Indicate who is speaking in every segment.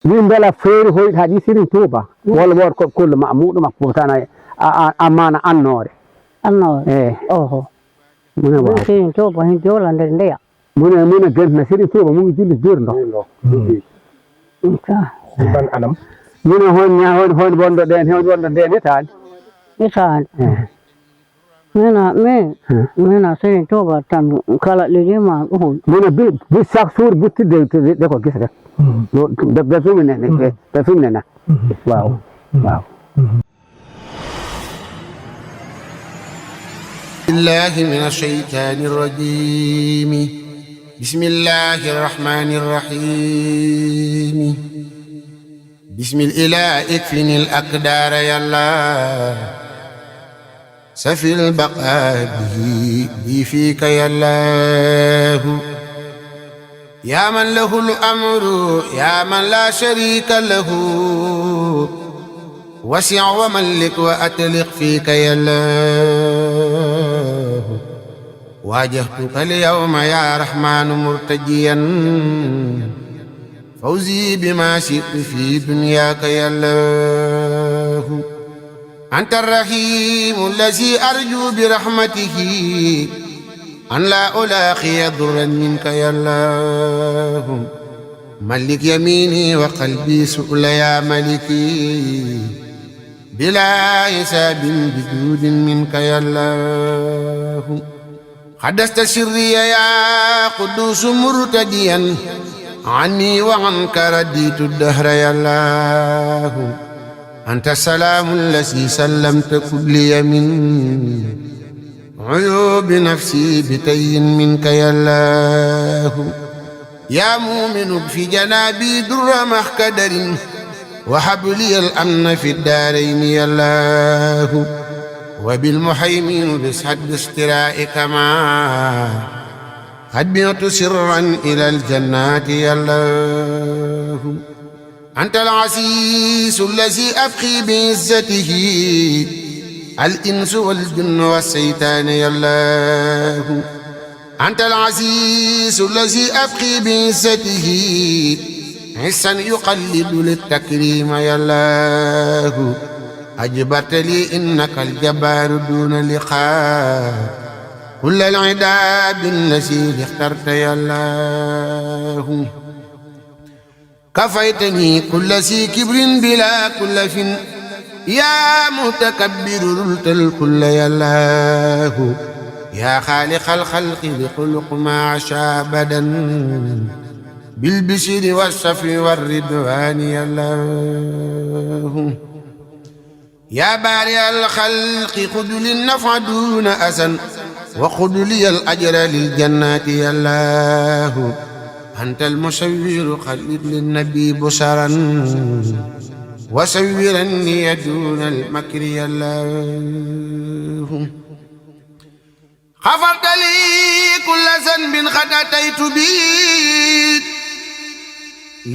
Speaker 1: min bela feeri hoytaji Serigne Touba walla woto ko kulle ma muɗum makko tan amana annore
Speaker 2: oho
Speaker 1: mune waw
Speaker 2: Serigne Touba hen joola nder ndeya
Speaker 1: mune gentina Serigne Touba mumi julli jurdo
Speaker 3: ban anam
Speaker 1: mune hon wonɗo ɗen hen wonɗo nden etani
Speaker 2: mina Serigne Touba tan kala ligima ɗum
Speaker 1: mune bi chaque jour buttidde de ko gis rek ɓe fumnene waaw waaw
Speaker 4: بالله من الشيطان الرجيم بسم الله الرحمن الرحيم بسم الإله اكفني الأقدار يا الله سفي البقاء به فيك يا الله يا من له الأمر يا من لا شريك له وسع وملك وأتلق فيك يا الله واجهتك اليوم يا رحمن مرتجيا فوزي بما شئت في دنياك يا الله أنت الرحيم الذي أرجو برحمته أن لا ألاقي ضرا منك يا الله ملك يميني وقلبي سؤل يا ملكي بلا حساب بجود منك يا الله قدست سري يا قدوس مرتديا عني وعنك رديت الدهر يا الله أنت السلام الذي سلمت كل من عيوب نفسي بتي منك يا الله يا مؤمن في جنابي در محكدر وهب لي الأمن في الدارين يا الله وبالمحيمين بسعد اشترائك ما قد بيت سرا إلى الجنات يا الله أنت العزيز الذي أبقي بعزته الإنس والجن والشيطان يا الله أنت العزيز الذي أبقي بعزته عزا يقلد للتكريم يا الله أجبرت لي إنك الجبار دون لقاء كل العذاب الذي اخترت يا الله كفيتني كل ذي كبر بلا كلف يا متكبر رلت الكل يا الله يا خالق الخلق بخلق ما عشا أبدا بالبشر والشفي والرضوان يا الله يا بارئ الخلق خذ للنفع دون أسن وخذ لي الأجر للجنات يا الله أنت المسوير خلد للنبي بشرا وسوّرني دون المكر يا الله غفرت لي كل ذنب قد أتيت به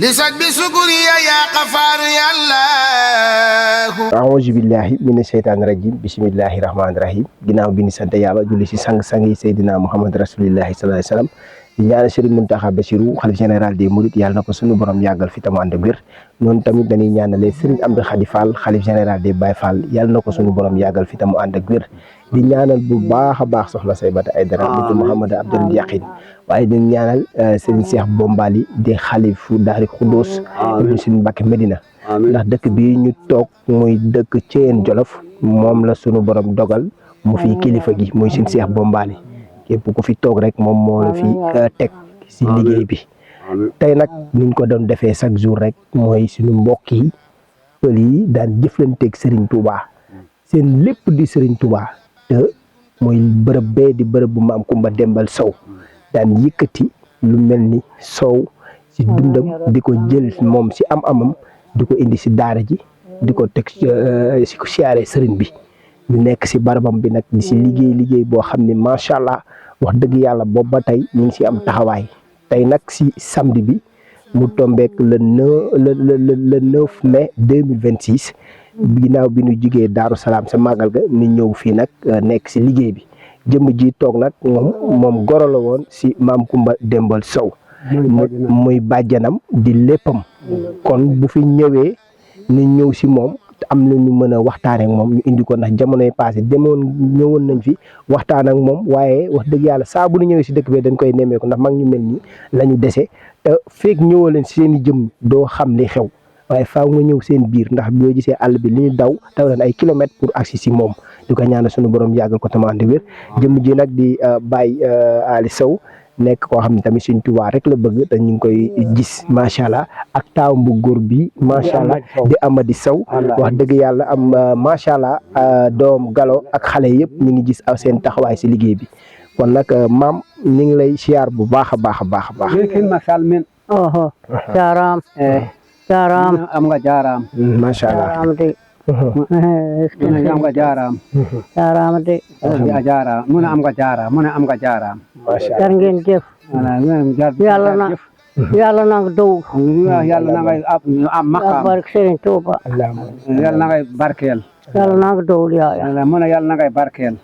Speaker 4: لسد بشكري يا غفار يا الله
Speaker 3: أعوذ بالله من الشيطان الرجيم بسم الله الرحمن الرحيم ginnaaw bi ni sant Yàlla julli ci sang-sang yi Seydina Muhammad Rasulullah sallallahu alayhi wa sallam di ñaanal Serigne Mountakha Bassirou xalif général des Mourides yàlla na ko suñu borom yàggal fi tamu ànd ak wér noonu tamit dañuy ñaanale Serigne Amdi Khady Fall xalif général des Baye Fall yàlla na ko suñu borom yàggal fi tamu ànd ak wér di ñaanal bu baax a baax soxna Saybata Aïdara bintu Mouhamad Abdoul Yaqin waaye di ñaanal Serigne Cheikh Bombali di xalifu Daari Khoudoss ibn Serigne Mbacké Medina ndax dëkk bi ñu toog muy dëkk Thièyène Jolof moom la suñu borom dogal mu fi kilifa gi muy Serigne Cheikh Bombali képp ku fi toog rek moom moo la fi teg si liggéey bi tey nag niñ ko doon defee chaque jour rek mooy suñu mbokk yi pël yi daan jëflanteeg Serigne Touba seen lépp di Serigne Touba te mooy bërëb bee di bërëb bu Maam Kumba Dembal Sow daan yëkkati lu mel ni sow si dundam di ko jël moom si am-amam di ko indi si daara ji di ko teg si ko siyaare Serigne bi ñu nekk si barabam bi nag di si liggéey boo xam ne macha allah wax dëgg yàlla boobu ba tey ñu ngi si am taxawaay tey nag si samedi bi mu tombeek le 9 mai 2026 ginnaaw bi ñu jugee Daaru Salaam sa màggal ga ñu ñëw fii nag nekk si liggéey bi jëmm ji toog nag moom goro la woon si Maam Kumba Dembal Sow muy bàjjanam di léppam kon bu fi ñëwee ni ñëw si moom am na ñu mën a waxtaan ak moom ñu indi ko ndax jamonoy passé ñëwoon nañ fi waxtaan ak moom waaye wax dëgg yàlla saa bu ñu ñëwee si dëkk bi dañ koy nemmeeku ndax mag ñu mel nii la ñu dese te feeg ñëwoo leen si seen i jëm doo xam li xew waaye faaw nga ñëw seen biir ndax boo gisee àll bi li ñu daw leen ay kilomètres pour agsi si moom di ko ñaanal suñu borom yàggal ko tamit di wér jëmm ji nag di Baye Ali Sow nekk koo xam ne tamit Sëriñ Tuubaa rek la bëgg te ñu ngi koy gis macha allah ak taawam bu góor bi macha allah di Amady Sow wax dëgg yàlla am macha allah doom Galo ak xale yëpp ñu ngi gis aw seen taxawaay si liggéey bi kon nag maam ñu ngi lay siyaar bu baax a baax a baax a baax.
Speaker 2: jaaraam jaaraam
Speaker 5: am nga jaaraam
Speaker 3: macha allah
Speaker 2: jaaraam de
Speaker 5: am nga jaaraam
Speaker 2: jaaraam de
Speaker 5: jaaraam mu ne am nga jaaraam mu ne am nga jaaraam
Speaker 2: jar ngeen jëf yàlla na nga dow
Speaker 5: yàlla na ngay am maqaam
Speaker 2: barke Serigne Touba
Speaker 5: yàlla na ngay barkeel
Speaker 2: yàlla na nga dow yaaya
Speaker 5: mu ne yàlla na ngay barkeel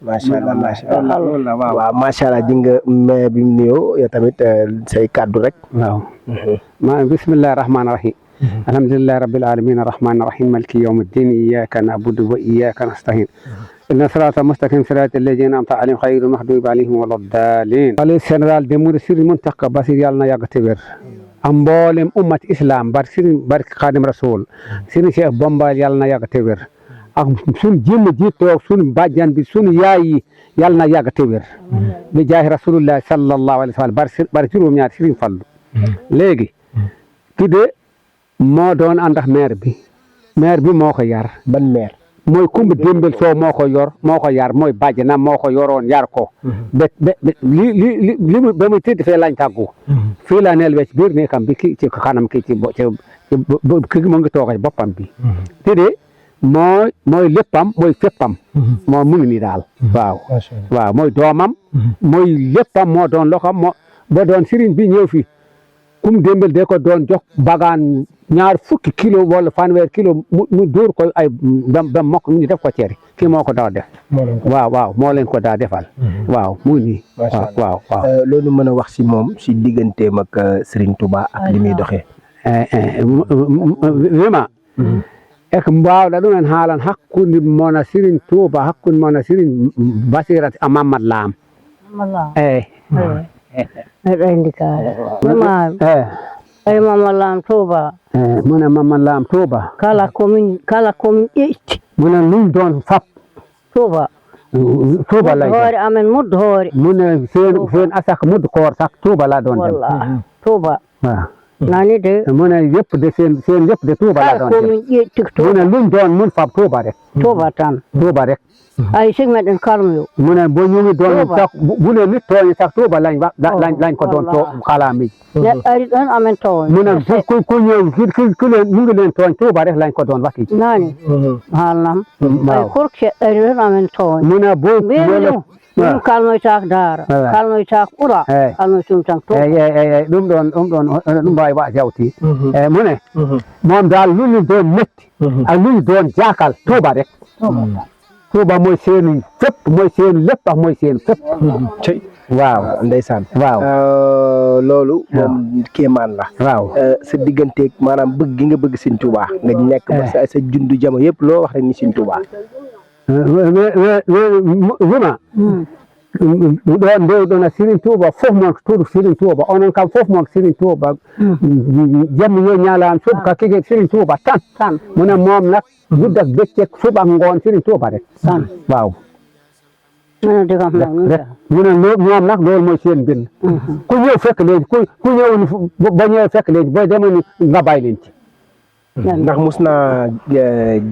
Speaker 3: macha allah macha allah
Speaker 5: loolu la waaw
Speaker 3: waaw macha allah di nga mais bi mu nuyoo yow tamit say kàddu rek
Speaker 5: waaw ma bismillahi rahmaani rahim alhamdulillahi rabbil alamin arrahmani arrahim maliki yawmi ddin iyyaka na'budu wa iyyaka nasta'in inna sirata mustaqim sirata alladhina an'amta alayhim ghayril maghdubi alayhim waladdallin xalifa général des mourides Serigne Mountakha Bassirou yàlla na yàgg te wér am mboolem ummat islam barke Xaadim Rasul Serigne Cheikh Bamba yàlla na yàgg te wér ak suñu jëmm ji toog suñu bàjjan bi suñu yaay yi yàlla na yàgg te wér bi jaahi rasulullah sallallahu alayhi wa sallam bari juróom-ñaar Serigne Fallu léegi ki de moo doon ànd ak maire bi moo ko yar
Speaker 3: ban maire
Speaker 5: mooy Kumba Dembel Sow moo ko yar mooy bàjjanam moo ko yoroon yar ko li ba muy tëdd fee lañ tàggu fii la neel wecc biir ne kam bi ki ci kanam ki ci ki mu ngi toogay boppam bi te de mooy léppam mooy féppam moo mu ngi nii daal waaw mooy doomam mooy léppam moo doon loxam ba doon sëriñ bi ñëw fi Kumba Dembel de ko doon jox bagaan ñaar fukki kilo wala fanweer kilo mu dóor ko ay ba mokk ñu def ko cere kii moo ko daa def waaw moo leen ko daa defal waaw mu nii waaw
Speaker 3: loolu mën a wax si moom si digganteem ak Serigne Touba ak li muy doxee
Speaker 5: vraiment ek mbawɗa ɗumen haalan hakkunde mona Serigne Touba hakkunde mona Serigne Bassirou Mamadou Lam
Speaker 2: eɗo indi kaare ay Mamadou Lam Touba
Speaker 5: mune Mamadou Lam Touba
Speaker 2: kala komin ƴetti
Speaker 5: mune ɗum ɗon fap
Speaker 2: Touba
Speaker 5: lay
Speaker 2: hoore amen muddo hoore
Speaker 5: mune fen asak muddo koor sak Touba la ɗon dem
Speaker 2: wallahi Touba nani de
Speaker 5: mune yeppude sen yeppude Touba la ɗon dem
Speaker 2: komin ƴetti
Speaker 5: mune ɗum ɗon mun fap Touba rek
Speaker 2: Touba rek ay sing meɗen kalmoyo
Speaker 5: mune bo ñumi ɗon sak mune ni toñi sak Touba lañ ko ɗon to kalamiji
Speaker 2: neɗɗo ari ɗon amen toon
Speaker 5: mune ko ñew kile mu ngi leen tooñ Touba rek lañ ko doon wakki
Speaker 2: nani haalnam ay kurke ari ɗon amen toon
Speaker 5: mune bo
Speaker 2: ɗum kalmoytako daara kalmoytako ɓuura kalmoytum tan to
Speaker 5: eyi ɗum ɗon mbawi wa jawti eyi mune moom daal luni doon metti ak luni doon jakal Touba rek Touba mooy seeni fépp mooy seeni lépp ak mooy seeni fépp
Speaker 3: waaw ndeysaan
Speaker 5: waaw
Speaker 3: loolu moom kéemaan la
Speaker 5: waaw
Speaker 3: sa digganteeg maanaam bëgg gi nga bëgg Serigne Touba nga nekk ba sa jundu jamo yëpp loo wax rek ni Serigne Touba
Speaker 5: wima ɗon ndewɗon Serigne Touba fof mon tuuɗo Serigne Touba onon kam fof mon Serigne Touba jamma yo ñalan subka kike Serigne Touba tan mune moom nak guddak beccek suɓak ngoon Serigne Touba rek tan waaw mune moom nag loolu mooy seen mbir ku ñëw fekk léegi ku ñëw ba ñëw fekk léegi boo demee nga bàyyi leen ci
Speaker 3: ndax mus naa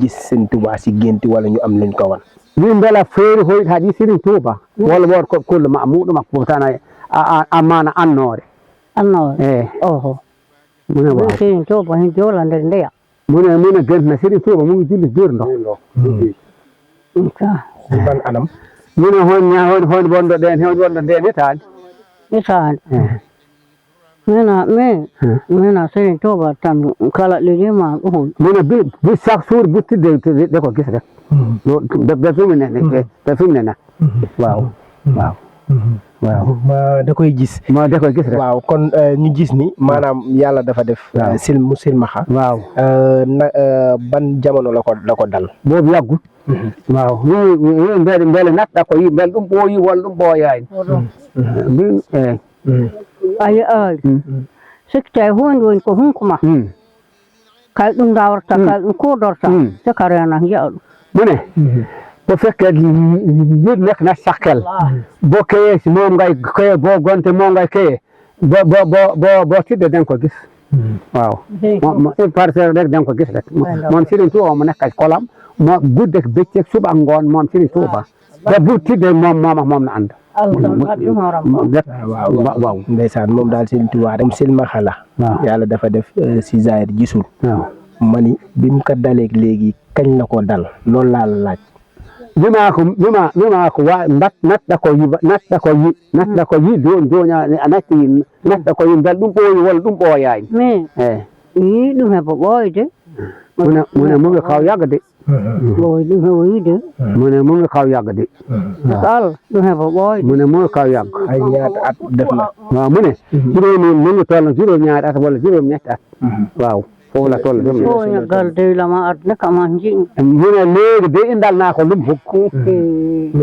Speaker 3: gis Serigne Touba si gént wala ñu am luñ ko wan
Speaker 5: min mbela feeri hoyt haɗi Serigne Touba walla woto ko kulle ma muɗum makko tan amana annoore
Speaker 2: oho
Speaker 5: mune waaw
Speaker 2: Serigne Touba hen joola nder ndeya
Speaker 5: mune gentna Serigne Touba mu ngi julli jurdo
Speaker 3: ban anam
Speaker 5: mune hon wonɗo ɗen hen wonɗo nden
Speaker 2: itaani mina Serigne Touba tan kala liɗima ɗum
Speaker 5: mune bi chaque jour buttidde de ko gis rek ɓe fimine ɓe fimnena waaw waaw
Speaker 3: da koy gis.
Speaker 5: da koy gis rek.
Speaker 3: waaw kon ñu gis ni maanaam yàlla dafa def. mu silmaxa.
Speaker 5: waaw
Speaker 3: ban jamono la ko dal.
Speaker 5: boobu yàggul. waaw mbele natta ko yi mbel ɗum ɓooyi walla ɗum ɓooyaani
Speaker 2: ay sikki tawi hunde woni ko hunkuma kay ɗum dawarta kay ɗum kuudorta sika rena jiya ɗum
Speaker 5: mu ne bu fekkee nit nekk na sa xel boo kayee si moom ngay kaye boo gonte moom ngay kaye boo tidde den ko gis waaw parce que rek den ko gis rek moom Serigne Touba mu nekk kolam moo guddeeg bëccëg suba ak ngoon moom Serigne Touba te bu tidde moom na ànd
Speaker 3: waaw ndeysaan moom daal Serigne Touba rek silmaxa la yàlla dafa def si zaahir gisul mani bi mu ko daleeg léegi kañ la ko dal loolu laa la laaj
Speaker 5: mima ko wa natta ko yi doña natta ko yi mbel ɗum ɓooyi walla ɗum ɓooyaani
Speaker 2: min yi ɗum heɓa ɓooyde
Speaker 5: mune mumi kaw yagde
Speaker 2: ɓooy ɗum heɓa yiide
Speaker 5: mune mumi kaw yagde
Speaker 2: Allah ɗum heɓa ɓooyde
Speaker 5: mune mumi kaw yagg
Speaker 3: ay ñaata at def na
Speaker 5: waaw mune juróomi mu ngi toll juróom ñaari at walla juróom ñetti at waaw foofu la toll
Speaker 2: ñaggal deylama adna kama jiɗi
Speaker 5: mune léegi de indal naa ko lum fukk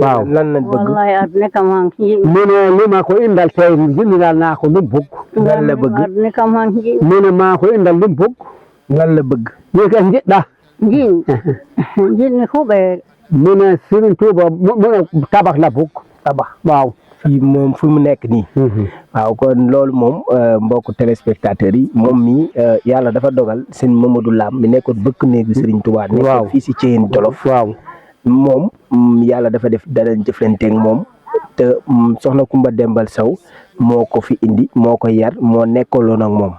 Speaker 5: waaw
Speaker 3: lan lañ bëgg
Speaker 2: wallahi adna kama jiɗi
Speaker 5: mune lima ko indal tey jindinal naa ko lum fukk
Speaker 3: lan la bëgg
Speaker 2: adna kama jiɗi
Speaker 5: mune maa ko indal lum fukk
Speaker 3: lan la bëgg
Speaker 5: yeke jiɗɗa
Speaker 2: jiɗni huɓe
Speaker 5: mune Serigne Touba mune tabax la fukk tabax waaw
Speaker 3: fii moom fu mu nekk nii waaw kon loolu moom mbokku téléspectateurs yi moom mi yàlla dafa dogal seen Mamadou Lam mi nekkoon bëkk néegu Serigne Touba nekkoon fii si Thièyène Jolof
Speaker 5: waaw
Speaker 3: moom yàlla dafa def danañ jëflanteeg moom te soxna Kumba Dembal Sow moo ko fi indi moo ko yar moo nekkaloon ak moom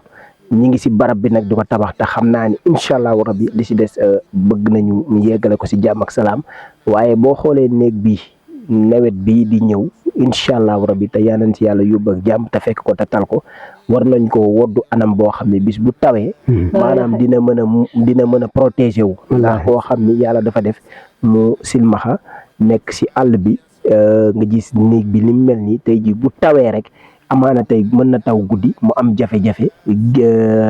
Speaker 3: ñi ngi si barab bi nag di ko tabax te xam naa ni incha allahu rabbi li si des bëgg nañu ñu yeggale ko si jàmm ak salaam waaye boo xoolee néeg bi nawet bii di ñëw incha allahu rabbi te yaa nañ si yàlla yóbbu ak jàmm te fekk ko te tal ko war nañ ko woddu anam boo xam ne bis bu tawee maanaam dina mën a protéger wu ndax koo xam ni yàlla dafa def mu silmaxa nekk si àll bi nga gis néeg bi ni mu mel nii tey ji bu tawee rek amaana tey mën na taw guddi mu am jafe-jafe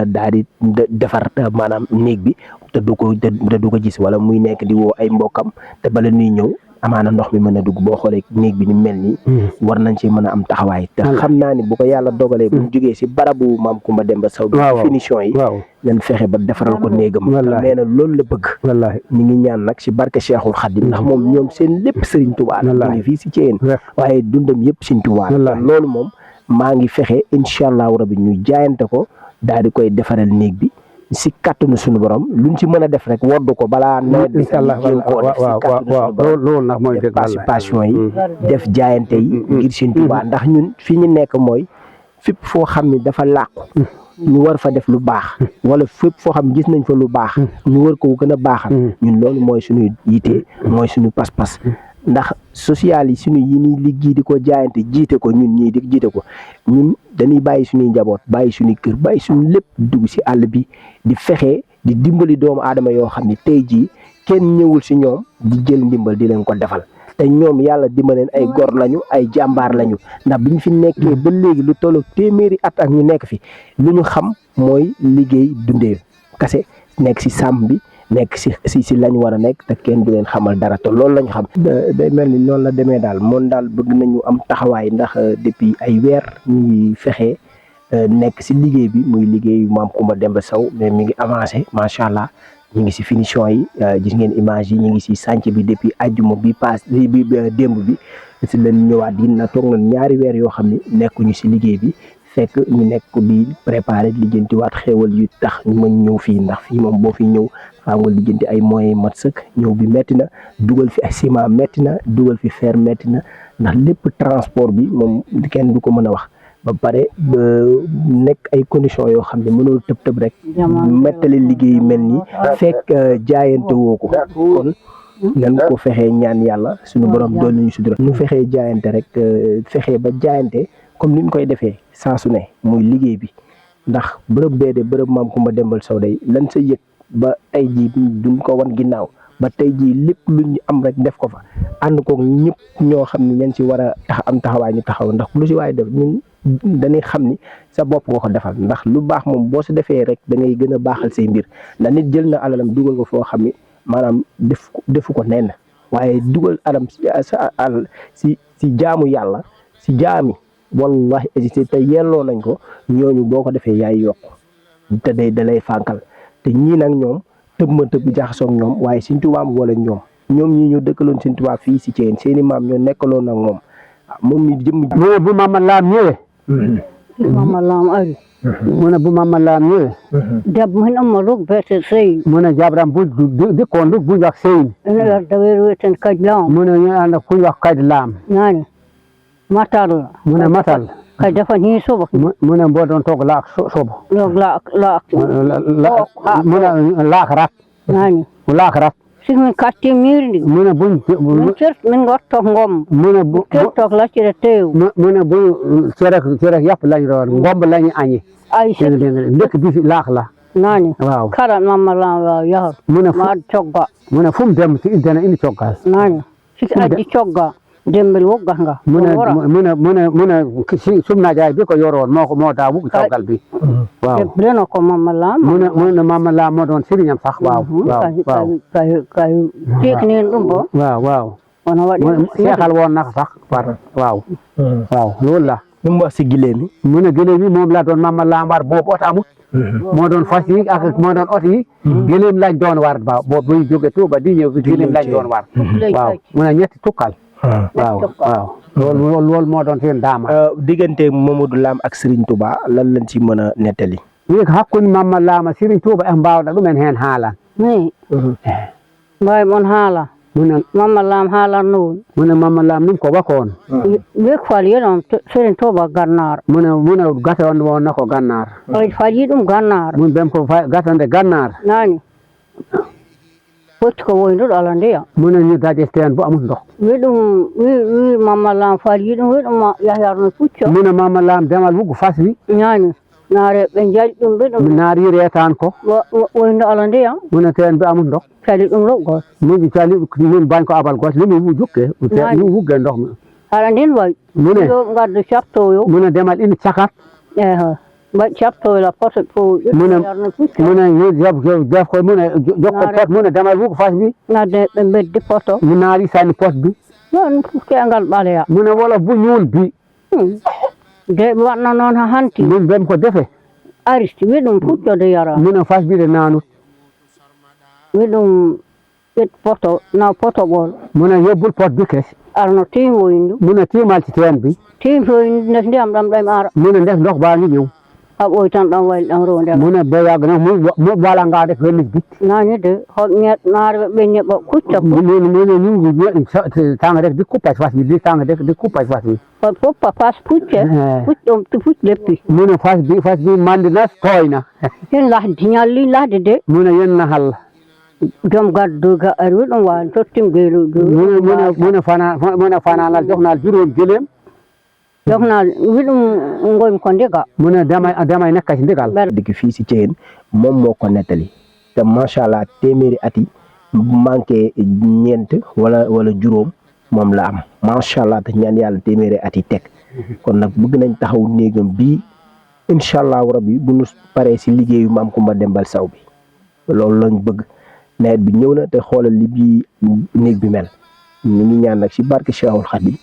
Speaker 3: daal di defar maanaam néeg bi te du ko gis wala muy nekk di woo ay mbokkam te bala nuy ñëw amaana ndox mi mën a dugg boo xoolee néeg bi ni mel nii war nañ ci mën a am taxawaay te xam naa ni bu ko yàlla dogalee bu ñu jógee si barabu maam Kumba Demba Sow bi finition yi nañ fexe ba defaral ko néegam nee na loolu la bëgg wallaahi ñu ngi ñaan nag si barke Cheikhul Khadim ndax moom ñoom seen lépp Serigne Touba la ñu ngi fii si Thièyène waaye dundam yëpp Serigne Touba la loolu moom maa ngi fexe incha allahu rabi ñu jaayante ko daal di koy defaral néeg bi si kàttanu suñu borom luñ ci mën a def rek woddu ko balaa nawet bi
Speaker 5: loolu nag mooy dëgg
Speaker 3: participation yi def jaayante yi ngir Serigne Touba ndax ñun fi ñu nekk mooy fépp foo xam ne dafa làqu ñu war fa def lu baax wala fépp foo xam gis nañ fa lu baax ñu war ko gën a baaxal ñun loolu mooy suñu yite mooy suñu pas-pas ndax social yi suñu yi ñuy liggéey di ko jaayante jiite ko ñun ñii di jiite ko ñun dañuy bàyyi suñuy njaboot bàyyi suñuy kër bàyyi suñu lépp dugg si àll bi di fexe di dimbali doomu aadama yoo xam ne tey jii kenn ñëwul si ñoom di jël ndimbal di leen ko defal te ñoom yàlla dimbaleen ay gor lañu ay jàmbaar lañu ndax bi ñu fi nekkee ba léegi lu tollu téeméeri at ak ñu nekk fi lu ñu xam mooy liggéey dundee kase nekk si sàmm bi nekk si lañ war a nekk te kenn du leen xamal dara te loolu lañu xam day mel ni noonu la demee daal moom daal bëgg nañu am taxawaay ndax depuis ay weer ñu ngi fexe nekk si liggéey bi muy liggéeyu maam Kumba Demba Sow mais mi ngi avancé macha allah ñu ngi si finition yi gis ngeen image yi ñu ngi si chantier bi depuis ajjuma bi paas bi démb bi si leen ñëwaat yi na toog nañ ñaari weer yoo xam ne nekkuñu si liggéey bi fekk ñu nekk di préparer lijjantiwaat xéewal yu tax ñu mën ñëw fii ndax fii moom boo fi ñëw faa nga lijjanti ay moyens mat sëkk ñëw bi metti na dugal fi ay ciment metti na dugal fi fer metti na ndax lépp transport bi moom kenn du ko mën a wax ba pare nekk ay conditions yoo xam ne mënul tëb rek mettali liggéey mel ni fekk jaayante woo ko kon nan ko fexee ñaan yàlla suñu borom dool nañu sutura ñu fexee jaayante rek fexee ba jaayante comme ni ñu koy defee saa su ne muy liggéey bi ndax bërëb bee de bërëb maam Kumba Dembal Sow day lan sa yëg ba tey jii duñ ko wan ginnaaw ba tey jii lépp lu ñu am rek def ko fa ànd ko ñëpp ñoo xam ne ñan ci war a am taxawaay ñu taxaw ndax lu si waaye def ñun dañuy xam ni sa bopp nga ko defal ndax lu baax moom boo si defee rek da ngay gën a baaxal say mbir ndax nit jël na alalam dugal ko foo xam ni maanaam defu ko nenn waaye dugal alam sa alal si jaamu yàlla si jaami wallahi hésité te yelloo nañ ko ñooñu boo ko defee yaay yokk te da lay fànkal te ñii nag ñoom tëb ma tëb jaxasoog ñoom waaye Sëñ Tuubaa wala ñoom ñii ñu dëkkaloon Sëñ Tuubaa fii si Thièyène seeni maam ñoo nekkaloon ak moom moom mi jëmm
Speaker 5: mu ne bu Mama Lam ñëwee
Speaker 2: Mama Lam ari
Speaker 5: mu ne bu Mama Lam ñëwee
Speaker 2: deb hin amma rug bete sey
Speaker 5: mu ne jabram bu dikkoon bu wax seyin
Speaker 2: ene yarda weeru weten kaj lam
Speaker 5: mu ne ñu ànd ku wax kaj laam
Speaker 2: nani matal
Speaker 5: mu ne matal
Speaker 2: kaj dafa ni soba
Speaker 5: mu ne mbo doon toog laak sobo
Speaker 2: log la
Speaker 5: mu ne laak rat
Speaker 2: nani
Speaker 5: laak rat
Speaker 2: sig min katti mirndi
Speaker 5: mu ne buñ
Speaker 2: min cert min gotto ngom
Speaker 5: mu ne bu
Speaker 2: certok laccire tew
Speaker 5: mu ne bu cerek yàpp lañ roon ngomb lañu añi
Speaker 2: ay
Speaker 5: ndekk bi laak la
Speaker 2: nani
Speaker 5: waaw
Speaker 2: kala Mama Lam waaw yahor
Speaker 5: mu ne
Speaker 2: ma cogga
Speaker 5: mu ne fu mu dem ci dana indi coggal
Speaker 2: nani sik addi cogga dembel wogga nga
Speaker 5: mu ne sumna jaay bi ko yoroon moo daa wugg coggal bi waaw
Speaker 2: leno ko Mama Lam
Speaker 5: mu ne Mama Lam moo doon sëriñam sax waaw
Speaker 2: kay teknin ɗum bo
Speaker 5: waaw
Speaker 2: ono waɗi
Speaker 5: seexal woon naka sax waaw loolu la
Speaker 3: lu mu wax si gileem yi
Speaker 5: mu ne gileem yi moom la doon Mama Lam war boobu ot amut moo doon fas yi ak moo doon ot yi gileem lañ doon war ba boobu buy jóge Tuuba di ñëw gileem lañ doon war waaw mu ne ñetti tukkal waaw loolu moo doon seen daama
Speaker 3: diggante Mamadou Lam ak Serigne Touba lan lañ ci mën a nettali
Speaker 5: wi ko hakkunde Mama Lam e Serigne Touba en mbawɗa ɗumen hen haalan
Speaker 2: mi mbawi mon haala Mama Lam haalanno
Speaker 5: mu ne Mama Lam ɗum ko wako on
Speaker 2: wek faali yeɗon Serigne Touba Gannar
Speaker 5: mu ne gata on wonna ko Gannar
Speaker 2: faali ɗum Gannar
Speaker 5: mun ɓen ko gatande Gannar
Speaker 2: nani fotti ko woynduɗo ala ndeya
Speaker 5: mu ne ñu daje teen bo amut ndox
Speaker 2: wi ɗum wi Mama Lam faali ɗum wi ɗum yahyarno pucco
Speaker 5: mu ne Mama Lam demal wuggo fas wi
Speaker 2: nani naare ɓe jaɗi ɗum ɓe ɗum
Speaker 5: naari reetan ko
Speaker 2: woyndu ala ndeya
Speaker 5: mu ne teen be amut ndox
Speaker 2: cali ɗum loggot
Speaker 5: muji cali min bañ ko abal goto limi wu jukke ni wugge ndox mi
Speaker 2: ala nden wayi
Speaker 5: mu ne
Speaker 2: yo gaddu captoyo
Speaker 5: mu ne demal ina cakat
Speaker 2: mbaɗ captoyo la poto fo
Speaker 5: mu ne def ko mu ne jokko pot mu ne demal wuggo fas wi
Speaker 2: nadde ɓe beddi poto
Speaker 5: mu naari sanni pot bi
Speaker 2: non kengal ɓaleya
Speaker 5: mu ne wolof bu ñuul bi
Speaker 2: de waɗno noon ha hanti
Speaker 5: min bem ko defe
Speaker 2: aristi wi ɗum puccode yara
Speaker 5: mu ne fas bide nanut
Speaker 2: wi ɗum ɓet poto naw potoɓol
Speaker 5: mu ne yobbul pot bi kes
Speaker 2: arno timoyindu
Speaker 5: mu ne timalti teen bi
Speaker 2: timoyindu ndes ndiyam ɗam ɗam ara
Speaker 5: mu ne ndes ndox baa ngi ñëw
Speaker 2: ha ɓoy tan ɗam wayli ɗam ro nder
Speaker 5: mu ne boyag no mu walanga def wennis bitti
Speaker 2: nani de hoɓ ñeɗ naare ɓe ñeɓa kucca
Speaker 5: mu ne ñu tanga rek di kuppaj fas bi di tanga rek di kuppaj fas bi
Speaker 2: hoɓ foppa pas pucce pucc ɗum pucc leppi
Speaker 5: mu ne fas bi mandina tooyna
Speaker 2: hen lahdi ñalli lahde de
Speaker 5: mu ne yenna halla
Speaker 2: joom gadduga ari wi ɗum wawi tottim geyluji
Speaker 5: mu ne fananal johnal juróom geleem
Speaker 2: johnal wi ɗum ngoymi ko ndiga
Speaker 5: mu ne damay nekkati ndigal
Speaker 3: dëkk fii si Thièyène moom moo ko nettali te macha allah téeméeri at yi manqué ñeent wala juróom moom la am macha allah te ñaan yàlla téeméeri at yi teg kon nag bëgg nañ taxaw néegam bii incha allahu rabbi bu nu paree si liggéeyu Maam Kumba Dembal Saw bi loolu lañ bëgg nawet bi ñëw na te xoolal li bii néeg bi mel ñu ngi ñaan nag si barke Cheikhul Khadim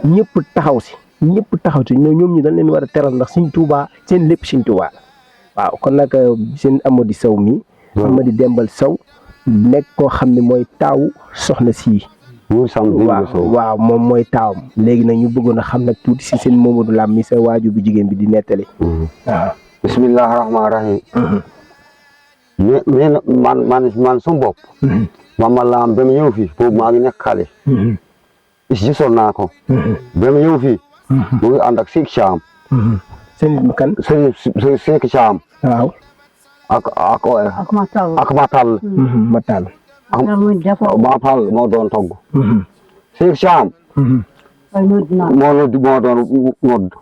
Speaker 3: ñëpp taxaw si ñoom ñu dañ leen war a teral ndax Sëñ Tuubaa seen lépp Sëñ Tuubaa waaw kon nag seen Amady Sow mi Amady Dembal Sow nekk koo xam ne mooy taaw soxna si waaw moom mooy taawam léegi nag ñu bëggoon a xam nag tuuti si seen Mamadou Lam mi sa waajur bu jigéen bi di nettali waaw
Speaker 1: bismillahi rahmaani rahim man sum bopp Mama Lam ba mu ñëw fii boobu maa ngi nekk xale gisoon naa ko ba mu ñëw fii mu ngi ànd ak Seek Caam
Speaker 3: seen kan
Speaker 1: Seek Caam
Speaker 3: waaw
Speaker 2: ak matal
Speaker 3: matal
Speaker 1: matal moo doon togg Seek Caam moo doon nodd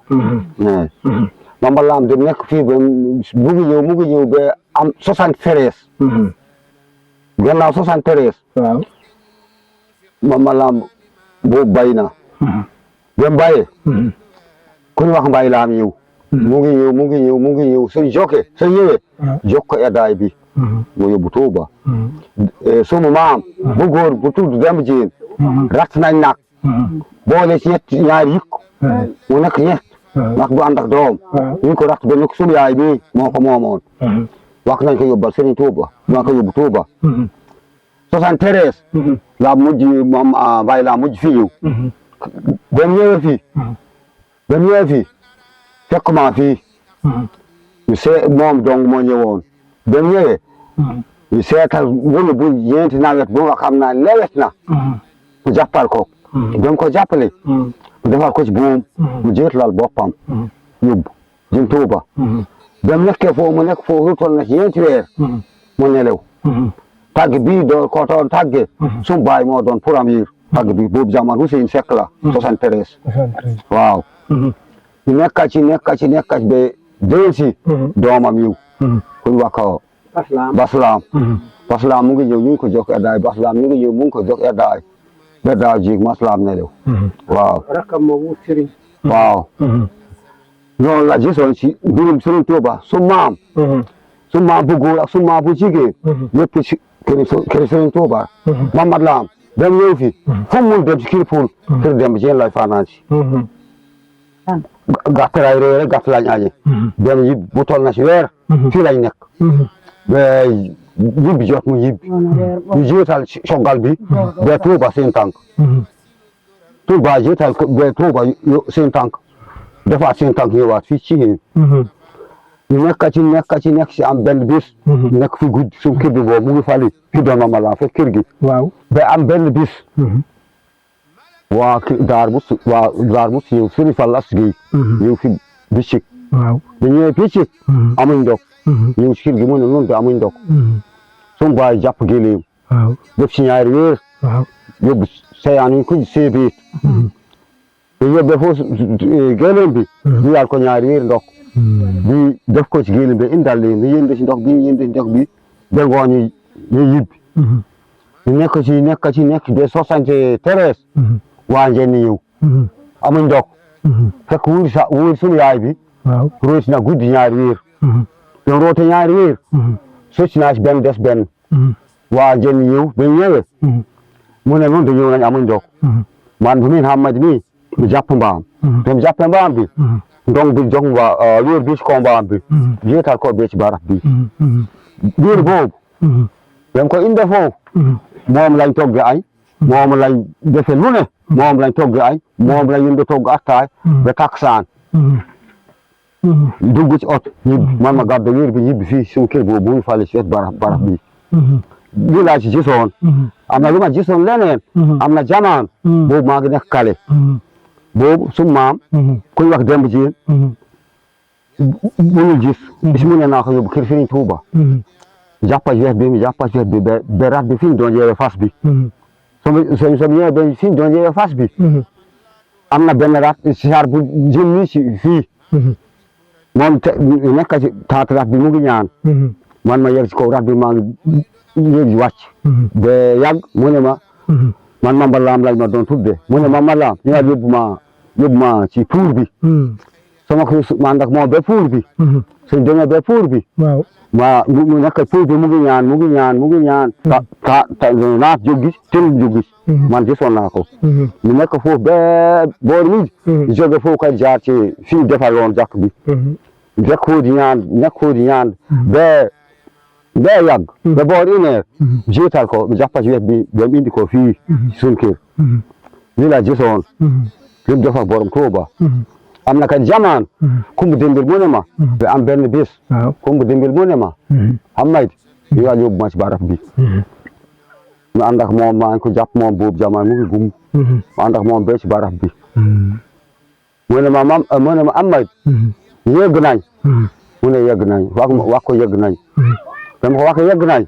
Speaker 1: Mama Lam dem nekk fii ba mu ngi ñëw ba am 60 ferees gannaaw 73
Speaker 3: waaw
Speaker 1: Mama Lamb boobu bay na ba mbayee ku ñu wax mbay laam ñëw mu ngi ñëw suñ jokkee suñ ñëwee jokko eddaay bi mu yóbbu Tuuba sumu maam bu góor bu tudd Demba Jéen rat nañ nag boole ci ñaari yëkk mu nekk ñett nag bu ànd ak doom ñu ko rat ba nekk suñu yaay bi moo ko moomoon wax nañ ko yóbbal Sëriñ Tuuba maa ko yóbbu Tuuba 73 laa mujj moom mbay laa mujj fii ñëw ba mu ñëwee fii fekk maa fii ñu moom dong moo ñëwoon ba mu ñëwee ñu seetal wala bu ñeenti nawet bu nga xam naa lewet na mu jàppal ko ba mu ko jàppale mu defal ko ci buum mu jiitlal boppam yóbbu jëm Tuuba ba mu nekkee foofu mu nekk foofu toll na ci ñeenti weer mu nelew tàgg bii doon ko doon tàggee suñu baay moo doon premier tàgg bi boobu jamono Hussein Seck la 73 waaw ñu nekka ci ba déwén si doomam yiw ku ñu wax ko Baslaam mu ngi ñëw ñu ngi ko jox eddaay Baslaam mu ngi ñëw mu ngi ko jox eddaay ba daaw jiig Maslaam nelew waaw waaw noonu la gisoon ci mbirum Sëriñ Tuuba su maam bu góor ak su maam bu jigéen yëpp ci kër Sëriñ Tuuba Mamad Lam dem ñëw fi fu mu dem ci kër Poul kër Demba Jéen lay fanaan ci gàtt lay reere gàtt lañ añe dem yib bu toll na ci weer fii lañ nekk ba yibbi jot mu yibbi ñu jiital coggal bi ba Tuuba seen tànk Tuuba jiital ba Tuuba seen tànk defaat seen tànk ñëwaat fii ci ñu nekk ci am benn bis nekk fi guddi suñu kër bi boobu mu ngi fali fi doon Mama Lam fekk kër gi waaw ba am benn bis waa daar mus ñëw Sëriñ Fall As Géey ñëw fi Bicik waaw ba ñëwee Bicik amuñ ndog ñëw ci kër gi mu ne noonu de amuñ ndog suñu baay jàpp géléem def ci ñaari weer yóbbu sayaan ñu ko seebeet ñu yóbbee foofu géléem bi ñu yàl ko ñaari weer ndog bi def ko ci géléem bi indal leen ñu yënde ci ndox bi ba ngoon ñu yibbi ñu nekk de 73 waa njeen ñëw amuñ ndog fekk wuur suñu yaay bi rooti na guddi ñaari weer don roote ñaari weer socc naa ci benn des benn waa njeen ñëw ba ñëwee mu ne noonu de ñëw nañ amuñ ndog man bu min Hamad mi mu jàpp mbaam te mu jàppee mbaam bi ndong bi jox wéer bi ci kaw mbaam bi jiital ko bee ci baraf bi biir boobu dem ko inde foofu moom lañ togge añ moom lañ defe lu ne moom lañ togge añ moom lañ yënde togg attaay ba taksaan dugg ci ot ñibbi man ma gàddu wéer bi ñibbi fii suñu kër boobu muy fale ci wet baraf bi lii laa ci gisoon am na lu ma gisoon leneen am na jamaan boobu maa ngi nekk kale boobu suñu maam ku ñu wax Demba Jéen bu ñu gis bis mu ne naa ko yóbbu kër Sëriñ Tuuba jàppa ci wet bi ba rat bi fi ñu doon yeewee fas bi so ñëwee ba fi ñu doon yeewee fas bi am na benn rat saar bu jëm nii ci fii moom nekk ci taat rat bi mu ngi ñaan man ma yegg ci kaw rat bi maa ngi yéeg wàcc ba yàgg mu ne ma man Mama Lam lañ ma doon tudde mu ne Mama Lam ñu naan yóbbu ma ci puur bi sama ko ma ànd ak moom ba puur bi suñ demee ba puur bi mu nekk puur bi mu ngi ñaan naat jóg gis man gisoon naa ko mu nekk foofu ba boor mi jóge foofu kay jaar ci fii defaloon jàkk bi nekk foofu di ñaan ba yàgg ba boor une heure jiital ko jàppa ci wet bi ba mu indi ko fii suñ kër lii la gisoon li mu def ak borom Tuuba am na ka jamaan kumbu dimbil mu ne ma ba am benn bis kumbu dimbil mu ne ma Hamad ñu nga yóbbu ma ci baraf bi ñu ànd ak moom maa ngi ko jàpp moom boobu jamaan mu ngi gum ma ànd ak moom ba ci baraf bi mu ne ma Hamad yegg nañ mu ne yegg nañ wax ko yegg nañ dama ko wax yegg nañ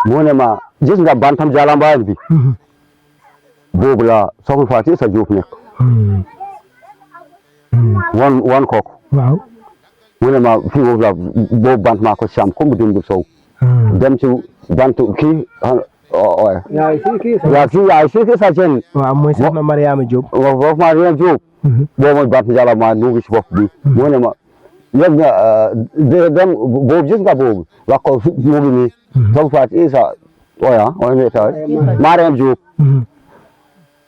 Speaker 1: mu ne ma gis nga bantam jalambaay bi boobu la soxna Faati Isa Juuf nekk wan kooku mu ne ma fii boobu bant maa ko Caam comme dimbil sow dem ci bantu kii waaye
Speaker 5: yaay si sa jeen
Speaker 3: waaw mooy soxna Mariama Diop.
Speaker 1: boobu Mariama Diop boo mooy bant jala ma nu ngi si bopp bi mu ne ma yëg nga dem boobu gis nga boobu wax ko mu ngi nii foog faat isa oya oya meta Mariama Diop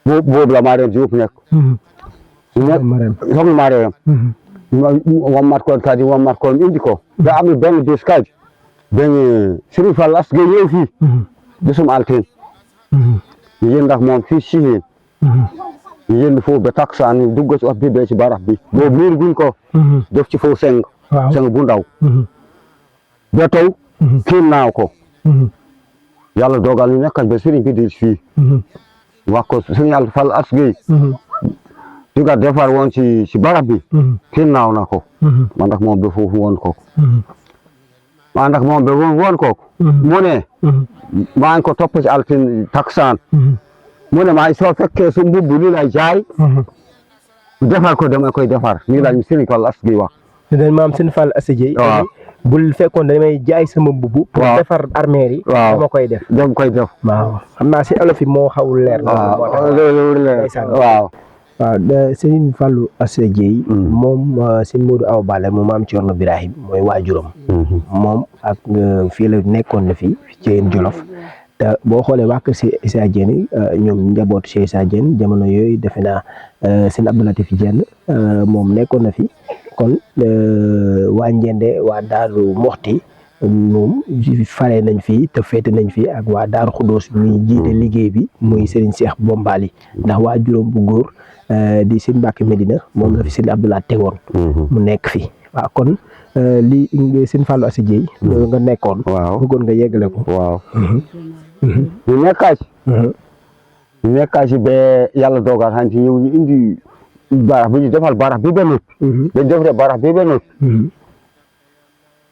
Speaker 1: boobu la Mariama Diop nekk soxna Mariama wammat kon kadi wammat kon indi ko da am benn bis kadi benn Serigne Fall as ga ñëw fii bisum altine ñu yëndax moom fii Chine ñu yënd foofu ba taksaan ñu dugg ci oto bi ba ci barax bi boobu miir guñ ko def ci foofu seng bu ndaw ba taw kii naaw ko yàlla dogal ñu nekkal ba Serigne bi di fii wax ko Serigne Fall as gay su nga defar woon ci barab bi kenn naaw na ko man ndax moom ba foofu woon ko man ndax moom ba woon ko mu ne maa ngi ko topp ci altine taksaan mu ne maa soo fekkee su mbubb li lay jaay defar ko dama koy defar nii la ñu Serigne Fall as gi wax
Speaker 3: dañ maam Serigne Fall as gi bul fekkoon damay jaay sama mbubb pour defar armeer yi dama koy def waaw xam naa si olof yi moo xawul leer waaw Serigne Fallou Asta Dieye moom Serigne Modou Awa Balla moom maam Thierno Birahim mooy waajuram moom ak fii la nekkoon na fi ci Jolof te boo xoolee waa kër si Issa Diène ñoom njabootu si Issa Diène jamono yooyu defe naa Serigne Abdou Latif Diène moom nekkoon na fi kon waa Njende waa Daaru Moxti moom fare nañ fi te féete nañ fi ak waa Daaru Xudóos mi jiite liggéey bi muy Serigne Cheikh Bombali ndax waa juróom bu góor di Serigne Mbacke Medina moom la fi Serigne Abdoulaye tegoon mu nekk fi waaw kon li Serigne Fallou Asta Dieye nga nekkoon bëggoon nga yeggale ko
Speaker 1: waaw ñu nekkaa ci ba yàlla dogal xanti ñëw ñu indi barax bi ñu defal barax bi ba noppi dañ defare barax bi ba noppi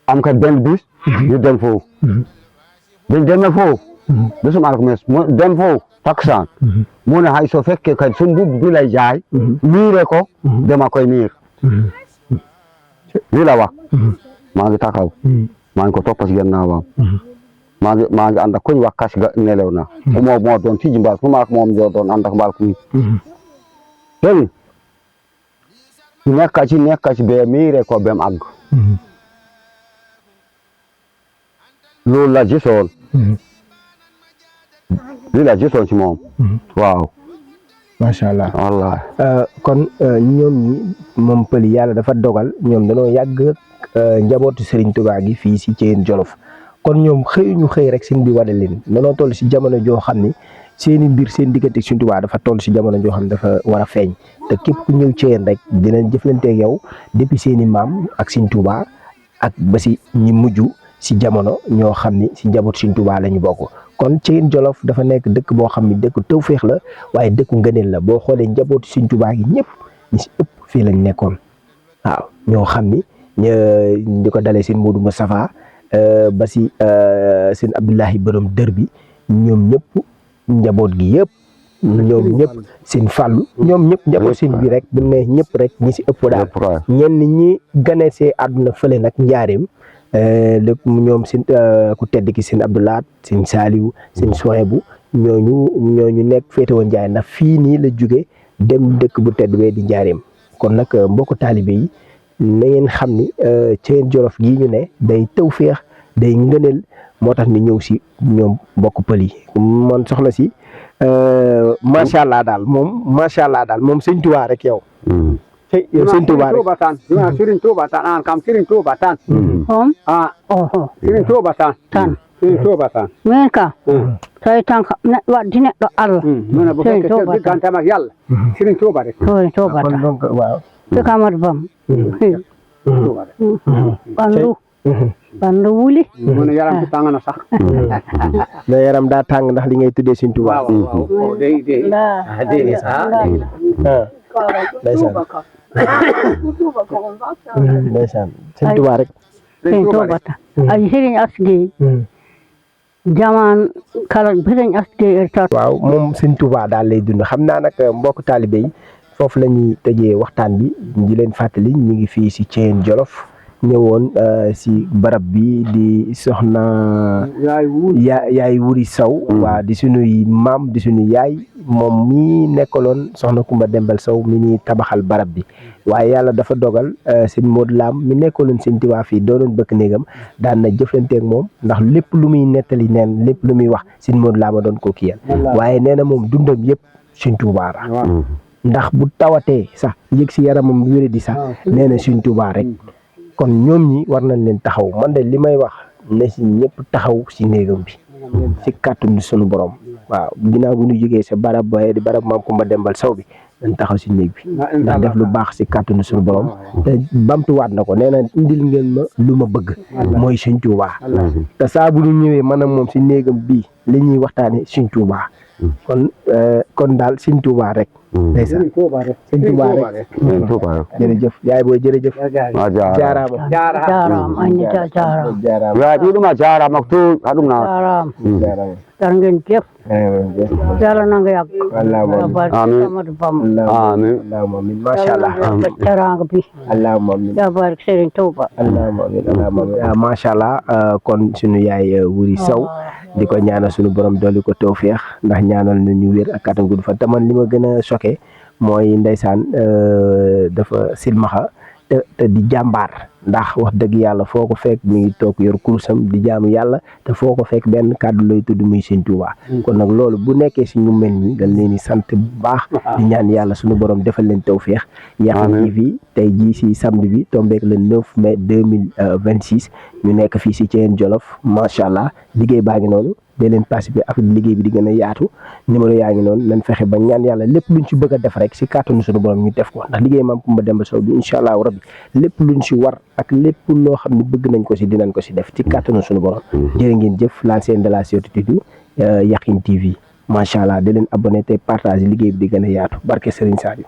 Speaker 1: am kat benn bis ñu dem foofu dañ demee foofu bisum alxames dem foofu taksaan mu ne hay soo fekkee kat su mbubb bi lay jaay miire ko dama koy miir lii la wax maa ngi taxaw maa ngi ko topp ci gannaawam maa ngi ànd ak kuñ wax kas ga nelew na moo doon tijji mbaal fu ma ak moom ñoo doon ànd ak mbaal ku dégg nekka ci be miire ko bem àgg loolu la gisoon lii la gisoon ci moom waaw
Speaker 3: macha allah
Speaker 1: wallahi
Speaker 3: kon ñoom ñi moom pël yàlla dafa dogal ñoom dañoo yàgg njabootu Serigne Touba gi fii si Thièyène Jolof kon ñoom xëyuñu xëy rek sëñ bi wane leen dañoo toll si jamono joo xam ne seeni mbir seen diggante Serigne Touba dafa toll si jamono joo xam ne dafa war a feeñ te képp ku ñëw Thièyène rek dinañ jëflanteeg yow depuis seeni maam ak Serigne Touba ak ba si ñi mujj si jamono ñoo xam ni si njabootu Serigne Touba la ñu bokk. kon Thièyène Jolof dafa nekk dëkk boo xam ne dëkk tawféex la waaye dëkku ngëneel la boo xoolee njabootu Serigne Touba gi ñëpp ñi si ëpp fii lañ nekkoon waaw ñoo xam ni di ko dalee Serigne Modou Moustapha ba si Serigne Abdoulahi borom dër bi ñoom ñëpp njaboot gi yëpp ñoom ñëpp Serigne Fallou ñoom ñëpp njaboot Serigne bi rek bu ne ñëpp rek ñi si ëpp daal ñenn ñi ganesee àdduna fële nag njaareem lépp ñoom sin ku tedd ki Serigne Abdoulaat Serigne Saliou Serigne Souhaïbou ñooñu nekk féete woon Njaay ndax fii nii la jóge dem dëkk bu tedd bee di njaareem kon nag mbokku taalibe yi na ngeen xam ni Thièyène Jolof gii ñu ne day tawféex day ngëneel moo tax ni ñëw si ñoom mbokk pël yi man soxna si macha allah daal moom Serigne Touba rek yow. Serigne Touba rek
Speaker 5: Serigne Touba tan an kam Serigne Touba tan Serigne Touba tan Serigne Touba tan
Speaker 2: min ka tawi tan ka neɗɗo waddi neɗɗo Allah
Speaker 5: mina bo fekke diggantema ak yàlla Serigne Touba rek
Speaker 2: Serigne Touba tan
Speaker 3: waaw
Speaker 2: Cheikh Amadou Bam bandu wuli
Speaker 5: mu ne yaram bi tàng na sax
Speaker 3: na yaram daa tàng ndax li ngay tuddee Serigne Touba
Speaker 5: waaw day
Speaker 3: ndeysaan Serigne Touba rek
Speaker 2: Serigne Touba tan ay Serigne Asta Dieye jaman kala Serigne Asta Dieye
Speaker 3: waaw moom Serigne Touba daal lay dund xam naa nag mbokk taalibe yi foofu la ñuy tëjee waxtaan bi di leen fàttali ñu ngi fii si Thièyène Jolof ñëwoon si barab bi di soxna yaay Wuri Sow waa di suñuy maam di suñu yaay moom mi nekkaloon soxna Kumba Dembel Sow mi ni tabaxal barab bi waaye yàlla dafa dogal sëñ Modou Lam mi nekkaloon sëñ Tuubaa fii doonoon bëkk néegam daan na jëflanteeg moom ndax lépp lu muy nettali neen lépp lu muy wax sëñ Modou Lam a doon ko kiyal waaye nee na moom dundam yëpp sëñ Tuubaa la ndax bu tawatee sax yëg si yaramam wéré di sax nee na sëñ Tuubaa rek kon ñoom ñi war nañ leen taxaw man de li may wax na si ñëpp taxaw si néegam bi si kàttanu sunu borom waaw ginnaaw bu ñu jógee sa barab ba di barab maam Kumba Dembal Sow bi dañ taxaw si néeg bi ndax def lu baax si kàttanu sunu borom te bamtuwaat na ko nee na indil ngeen ma lu ma bëgg mooy Sëñ Tuubaa te saa bu ñu ñëwee man ak moom si néegam bii li ñuy waxtaane Sëñ Tuubaa kon daal Sëñ Tuubaa rek ndeysaan Sëñ Tuubaa rek jërëjëf yaay booy jërëjëf jaaraama
Speaker 1: yaay bi ɗuma jaarama to haɗum na
Speaker 2: jaaraama jar ngeen jëf yàlla na nga yàgg
Speaker 1: Amin.
Speaker 2: Amadou Bamba
Speaker 1: amin
Speaker 3: allahumma amin masha Allah
Speaker 2: teraanga bi
Speaker 3: allahumma amin
Speaker 2: yaa barik Serigne Touba
Speaker 3: allahumma amin masha Allah kon sunu yaay Wuri Sow di ko ñaanal sunu borom dolli ko tawfeex ndax ñaanal na ñu wér ak kàttan gudd fan te man li ma gën a choqué mooy ndeysaan dafa silmaxa te di jàmbaar ndax wax dëgg yàlla foo ko fekk mi ngi toog yor kursam di jaamu yàlla te foo ko fekk benn kàddu lay tudd muy Sëñ Tuubaa kon nag loolu bu nekkee si ñu mel nii dañ leen di sant bu baax di ñaan yàlla sunu borom defal leen tawfeex Yakhine TV tey jii si samedi bi tombeek le 9 mai 2026 ñu nekk fii si Thièyène Jolof macha allah liggéey baa ngi noonu dee leen participer ak liggéey bi di gën a yaatu numéro yaa ngi noonu nañ fexe ba ñaan yàlla lépp luñ ci bëgg a def rek si kàttanu suñu borom ñu def ko ndax liggéey maam Kumba Dembal Sow bi incha allahu rabbi lépp luñ si war ak lépp loo xam ne bëgg nañ ko si dinañ ko si def ci kàttanu suñu borom jërë ngeen jëf l'ancien de la certitude Yakhine TV macha allah da leen abonné te partage liggéey bi di gën a yaatu barke Serigne Saliou